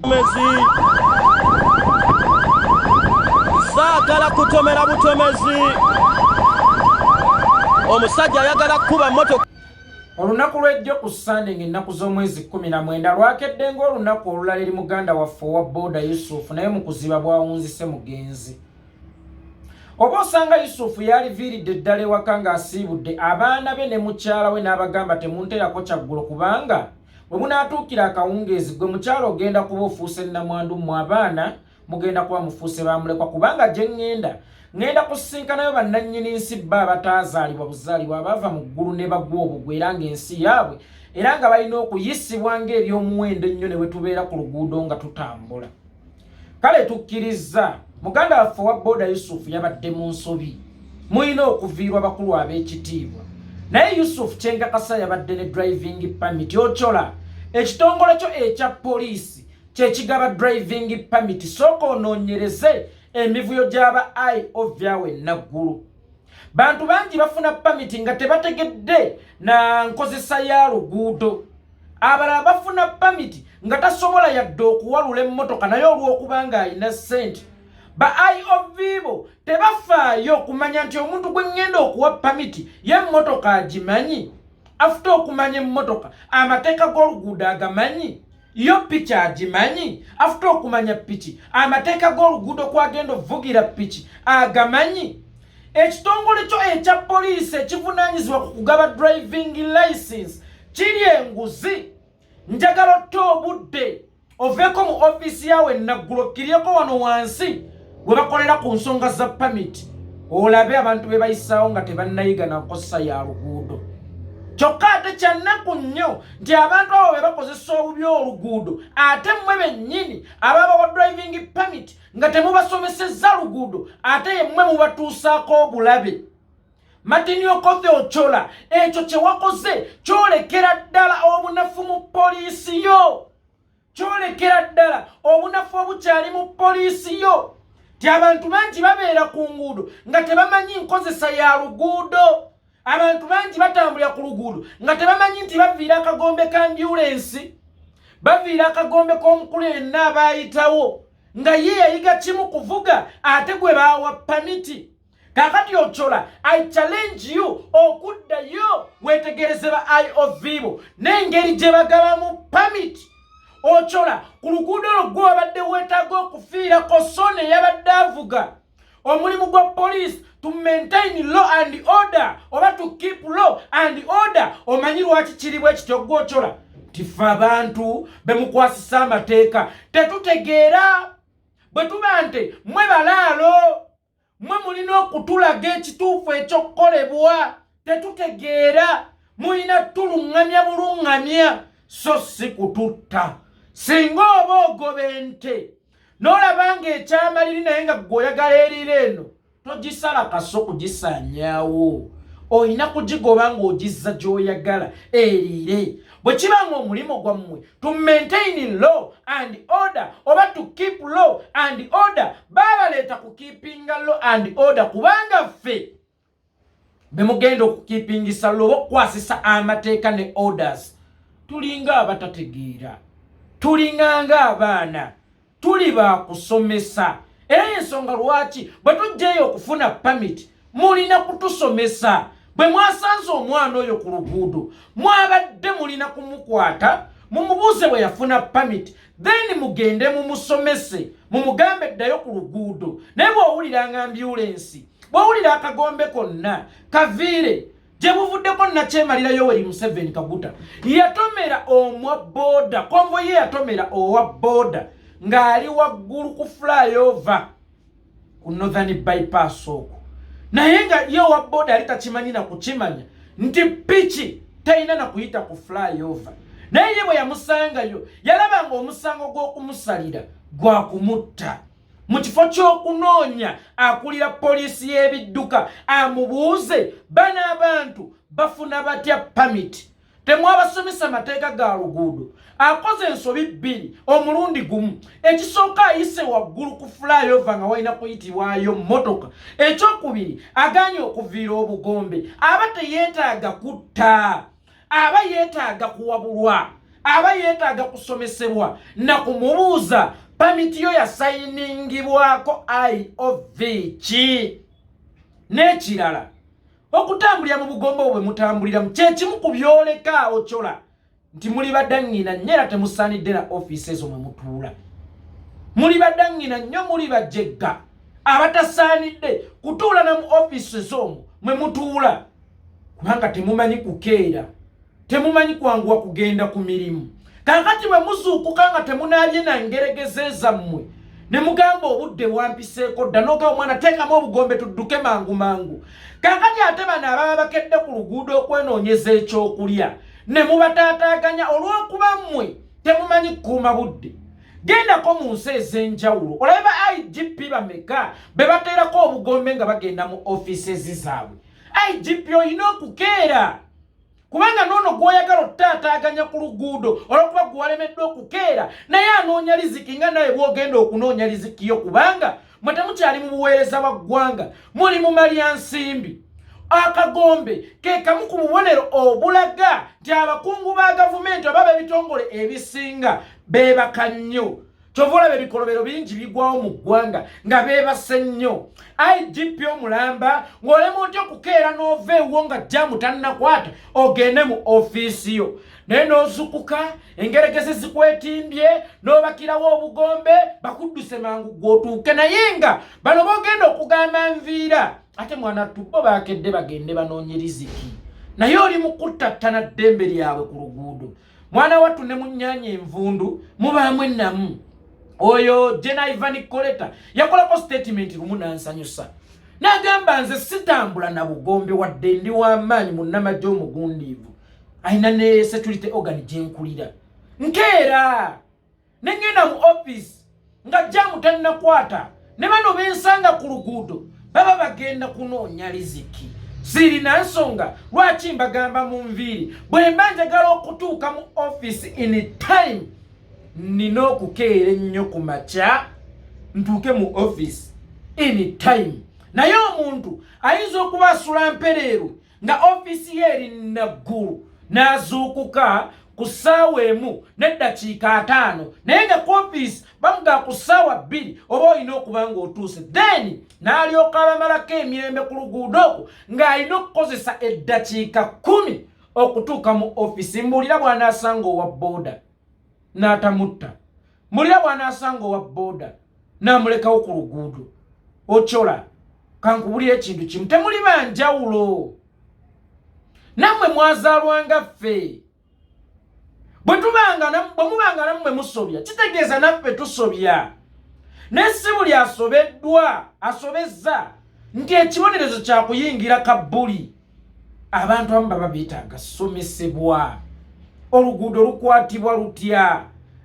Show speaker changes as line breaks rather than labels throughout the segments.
Mezi saagala kutomera butomezi, omusajja ayagala kukuba mmotoka.
Olunaku lw'ejjo ku Ssande ng'ennaku z'omwezi 19 lwakedde ng'olunaku olulala eri muganda waffe owa booda Yusufu, naye mu kuziba bwawunzise mugenzi. Oba osanga Yusufu yaliviiridde ddala ewaka ng'asiibudde abaana be ne mukyala we n'abagamba, "Temunteerako kyaggulo, kubanga bwe munaatuukira akawungeezi, gwe mukyala ogenda kuba ofuuse nnamwandu, mmwe abaana mugenda kuba mufuuse bamulekwa, kubanga gye ŋŋenda, ŋŋenda kusisinkanayo bannannyini nsi bba abataazaalibwa buzaalibwa, abaava mu ggulu ne bagwa obugwa, era ng'ensi yaabwe, era nga balina okuyisibwa ng'eby'omuwendo ennyo ne bwe tubeera ku luguudo nga tutambula." Kale tukkirizza muganda waffe owa booda Yusufu yabadde mu nsobi, mulina okuviirwa bakulu ab'ekitiibwa, naye Yusufu kyenkakasa yabadde ne driving permit. Ochola, ekitongole kyo ekya poliisi kyekigaba driving permit, sooka onoonyereze emivuyo gy'aba IOV awo enaggulu. Bantu bangi bafuna pamiti nga tebategedde na nkozesa ya luguudo. Abalala bafuna pamiti nga tasobola yadde okuwalula emmotoka, naye olw'okuba nga alina ssente. Ba IOV bo tebafaayo okumanya nti omuntu gwe ŋŋenda okuwa pamiti ye emmotoka agimanyi, afuta okumanya emmotoka, amateeka g'oluguudo agamanyi, yo piki agimanyi, afuta okumanya piki, amateeka g'oluguudo kwagenda ovugira piki agamanyi. Ekitongole kyo ekya poliisi ekivunaanyizibwa ku kugaba driving license kiri enguzi. Njagala otte obudde oveeko mu ofiisi yawe naggulo, okkiryeko wano wansi we bakolera ku nsonga za pamiti, olabe abantu be bayisaawo nga tebannayiga na nkozesa ya luguudo. Kyokka ate kyannaku nnyo nti abantu abo be bakozesa obubi oluguudo, ate mmwe bennyini ababawa driving permit nga temubasomesezza luguudo, ate yemmwe mubatuusaako obulabe. Martin Okoth Ochola, ekyo kye wakoze kyolekera ddala obunafu mu poliisi yo, kyolekera ddala obunafu obukyali mu poliisi yo, ti abantu bangi babeera ku nguudo nga tebamanyi nkozesa ya luguudo. Abantu bangi batambulira ku luguudo nga tebamanyi nti baviira akagombe ka ambulensi, baviira akagombe k'omukulu yenna abaayitawo, nga ye yayiga kimu kuvuga, ate gwe baawa pamiti. Kakati Ochola, I challenge you okuddayo wetegereze ba IOV bo n'engeri gye bagabamu pamiti. Ochola, ku luguudo olwo gwe wabadde weetaaga okufiirako, so ne yabadde avuga. Omulimu gwa police to maintain law and order oba to keep law and order. Omanyi lwaki kiri bwe kityo, gwe Ochola? Tife abantu bemukwasisa amateeka tetutegeera. Bwe tuba nte mmwe balaalo, mmwe mulina okutulaga ekituufu ekyokukolebwa. Tetutegeera, mulina tuluŋŋamya buluŋŋamya, so si kututta. Singa oba ogoba ente n'olaba ng'ekyamaliri, naye nga gwe oyagala erira eno, togisala kaso kugisaanyaawo. Olina kugigoba ng'ogizza gy'oyagala eriire. Bwe kiba nga omulimu gwammwe to maintain law and order oba to keep law and order, baabaleeta kukeepinga law and order, kubanga ffe bemugenda okukeepingisa law oba okukwasisa amateeka ne orders tulinga abatategeera, tulinganga abaana, tuli bakusomesa. Era ensonga lwaki bwe tujjaeyo okufuna pamiti mulina kutusomesa. Bwe mwasanze omwana oyo ku luguudo, mwabadde mulina kumukwata, mumubuuze bwe yafuna pamiti, then mugende mumusomese, mumugambe ddayo ku luguudo. Naye bw'owuliranga ambulensi, bw'owulira akagombe konna, kaviire. Gye buvuddeko nakyemalira Yoweri Museveni Kaguta yatomera omwa booda, convoy ye yatomera owa booda ng'ali waggulu ku flyover ku Northern Bypass okwo, naye nga ye owa booda yali takimanyi na kukimanya nti piki talina na kuyita ku flyover. Naye ye bwe yamusangayo, yalaba nga omusango gw'okumusalira gwa kumutta. Mu kifo ky'okunoonya akulira poliisi y'ebidduka amubuuze, bano abantu bafuna batya pamiti, temwabasomesa mateeka ga luguudo? Akoze ensobi bbiri omulundi gumu. Ekisooka, ayise waggulu ku flyover nga walina kuyitibwayo mmotoka. Ekyokubiri, aganye okuviira obugombe. Aba teyeetaaga kutta, aba yeetaaga kuwabulwa. Aba yeetaaga kusomesebwa na kumubuuza pamiti yo yasayiningibwako iov ki. N'ekirala, okutambulira mu bugombe obwo bwe mutambuliramu kyekimu ku byoleka Ochola nti muli badaŋŋina nnyo era temusaanidde na ofiisi ezo mwe mutuula. Muli badaŋŋina nnyo, muli bajegga abatasaanidde kutuula na mu ofiisi ez'omwo mwe mutuula, kubanga temumanyi kukeera, temumanyi kwanguwa kugenda ku mirimu. Kaakati bwe muzuukuka nga temunaabye na ngeregeze zammwe ne mugamba obudde bwampiseeko dda, n'ogamba omwana teekamu obugombe tudduke mangu mangu. Kaakati ate bano ababa bakedde ku luguudo okwenoonyeza ekyokulya ne mubataataaganya olw'okuba mmwe temumanyi kukuuma budde. Gendako mu nsi ez'enjawulo olabe ba IGP bameka be bateerako obugombe nga bagenda mu offices zaabwe. IGP olina okukeera, kubanga noono gw'oyagala okutaataaganya ku luguudo olw'okuba gwe walemeddwa okukeera, naye anoonya riziki nga naye bw'ogenda okunoonya riziki yo, kubanga mwe temukyali mu buweereza bwa ggwanga, muli mu malya nsimbi. Akagombe ke kamu ku bubonero obulaga nti abakungu ba gavumenti oba b'ebitongole ebisinga beebaka nnyo. Kyova olaba ebikolobero bingi bigwawo mu ggwanga nga beebase nnyo. IGP omulamba ng'olema otya okukeera n'ova ewuwo nga jjaamu tannakwata ogende mu ofiisi yo, naye n'ozukuka engeregeze zikwetimbye n'obakirawo obugombe bakudduse mangu gw'otuuke, naye nga bano b'ogenda okugamba nviira ate mwana tubbo bakedde bagende banoonye riziki, naye oli mu kuttattana ddembe lyabwe ku luguudo. Mwana wattu ne mu nnyanja envundu mubaamu ennamu. Oyo Jena Ivan Koleta yakolako statement lumu n'ansanyusa, n'agamba nze sitambula na bugombe wadde ndi w'amaanyi munnamagye omugundiivu alina ne security organ gye nkulira. Nkeera ne ŋŋenda mu office nga jaamu tannakwata, ne bano bensanga ku luguudo baba bagenda kunoonya riziki. Sirina nsonga lwaki mbagamba mu nviiri. Bwe mba njagala okutuuka mu office in time, nina okukeera ennyo ku makya ntuuke mu office in time. Naye omuntu ayinza okuba asula mpereerwe nga ofiisi ye eri Naggulu, n'azuukuka ku ssaawa 1:50, naye nga ku ofiisi bamugaa ku ssaawa 2 oba olina okuba ng'otuuse. Then n'alyoka abamalako emirembe ku luguudo okwo ng'alina okukozesa eddakiika 10 okutuuka mu ofiisi. Mbuulira bw'anaasanga owa booda n'atamutta, mbuulira bw'anaasanga owa booda n'amulekawo ku luguudo. Ochola, kankubulira ekintu kimu, temuli banjawulo, nammwe mwazaalwanga ffe. Bwe mubanga nammwe musobya, kitegeeza naffe tusobya, naye si buli asobeddwa asobezza nti ekibonerezo kya kuyingira kabbuli. Abantu abamu baba beetaaga somesebwa oluguudo lukwatibwa lutya,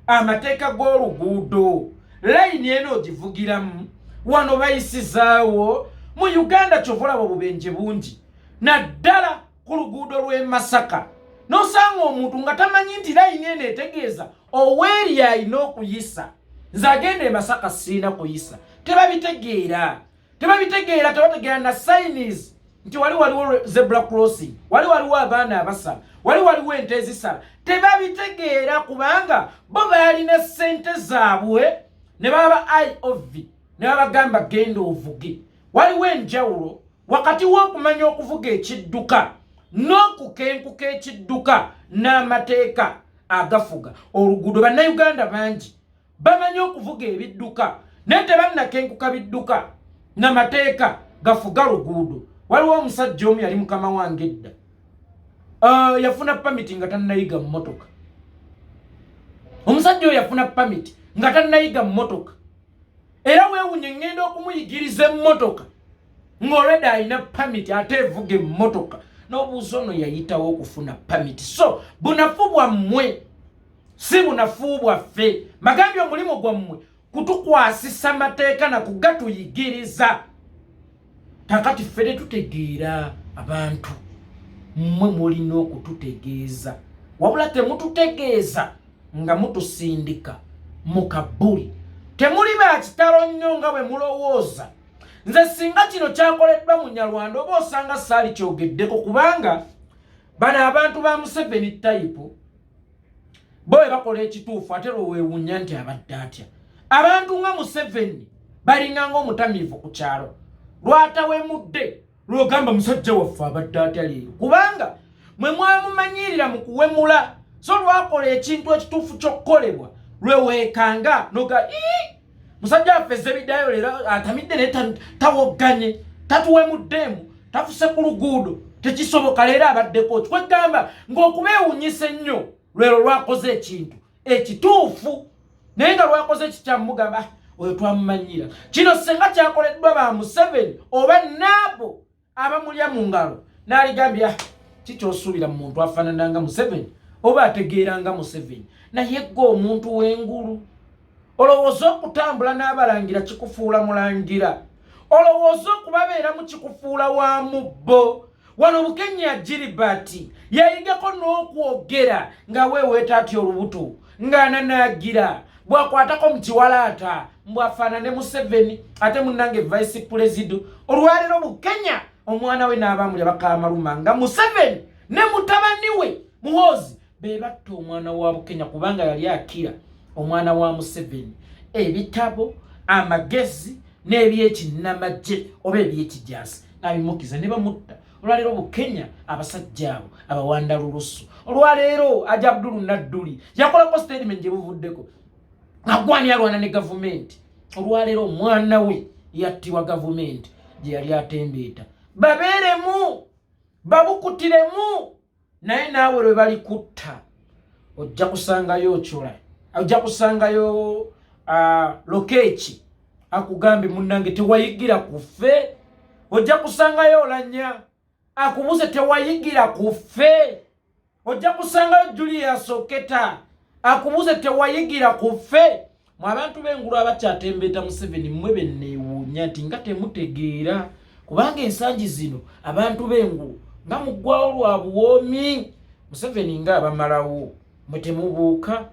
amateeka g'oluguudo, layini eno ogivugiramu wano bayisizaawo. Mu Uganda kyova olaba obubenje bungi, naddala ku luguudo lw'e Masaka, n'osanga omuntu nga tamanyi nti layini eno etegeeza oweeri alina okuyisa, nze agenda e Masaka siina kuyisa. Tebabitegeera, tebabitegeera, tebategeera na signs nti wali waliwo zebra crossing, wali waliwo abaana abasala, wali waliwo ente ezisala. Tebabitegeera kubanga bo baalina ssente zaabwe ne baba iov ne babagamba genda ovuge. Waliwo enjawulo wakati w'okumanya okuvuga ekidduka n'okukenkuka ekidduka n'amateeka agafuga oluguudo. Bannayuganda bangi bamanyi okuvuga ebidduka naye tebannakenkuka bidduka namateeka gafuga luguudo. Waliwo omusajja omu yali mukama wange edda, yafuna pamiti nga tannayiga mmotoka. Omusajja oyo yafuna pamiti nga tannayiga mmotoka, era weewunye ŋŋenda okumuyigiriza emmotoka ng'olwedde alina pamiti ate evuga emmotoka, n'obuuza ono yayitawo okufuna pamiti. So bunafu bwammwe, si bunafu bwaffe. Magambye omulimu gwammwe kutukwasisa mateeka na kugatuyigiriza. Kakati ffe tetutegeera abantu, mmwe mulina okututegeeza, wabula temututegeeza nga mutusindika mu kabbuli. Temuli ba kitalo nnyo nga bwe mulowooza. Nze singa kino kyakoleddwa Munyarwanda oba osanga saali kyogeddeko, kubanga bano abantu ba Museveni type. Bo bwe bakola ekituufu ate lweweewunya nti abadde atya. Abantu nga Museveni balinga ng'omutamiivu ku kyalo lwatawemudde lwogamba musajja waffe abadde atya leero, kubanga mwe mwamumanyirira mu kuwemula. So lwakola ekintu ekituufu ky'okukolebwa lweweekanga noga musajja waffe Zebidayo leero atamidde naye tawogganye, tatuwemuddeemu, tafuse ku luguudo, tekisoboka, leero abaddeko ki? Kwegamba ng'okubeewunyisa ennyo lwero lwakoze ekintu ekituufu, naye nga lwakoze ekikyamu mugamba, ah, oyo twamumanyira. Kino senga kyakoleddwa ba Museveni oba naabo abamulya mu ngalo, n'aligambye, ah, kikyosuubira mu muntu afaanana nga Museveni oba ategeera nga Museveni? Naye gwe omuntu w'engulu olowooza okutambula n'abalangira kikufuula mulangira? Olowooza okubabeeramu kikufuula wa mubbo? Wano Bukenya Gilbert yayigako n'okwogera nga weeweeta atya olubuto ng'ananaagira bwakwatako mu kiwalaata mbwafaanane Museveni, ate munnange vice president. Olwaleero Bukenya omwana we n'abamulya bakamaluma nga Museveni ne mutabani we Muhoozi be batta omwana wa Bukenya, kubanga yali akira omwana wa Museveni ebitabo, amagezi n'ebyekinnamagye oba ebyekijaasi abimukiza ne bamutta. Olwaleero Bukenya abasajja abo abawanda lulusu. Olwaleero Haji Abdulu Nadduli yakolako statement gye buvuddeko agwani alwana ne gavumenti. Olwaleero omwana we yattibwa gavumenti gye yali atembeeta. Babeeremu, babukutiremu, naye naawe lwe balikutta ojja kusangayo okyola, ojja kusangayo lokeeki akugambe, munnange tewayigira ku ffe. Ojja kusangayo Olanya akubuze, tewayigira ku ffe. Ojja kusangayo Julius Oketa akubuze, tewayigira ku ffe. Mwe abantu b'engulu abakyatembeeta Museveni, mmwe benneewuunya nti nga temutegeera, kubanga ensangi zino abantu b'engulu nga muggwawo lwa buwoomi. Museveni nga abamalawo, mwe temubuuka.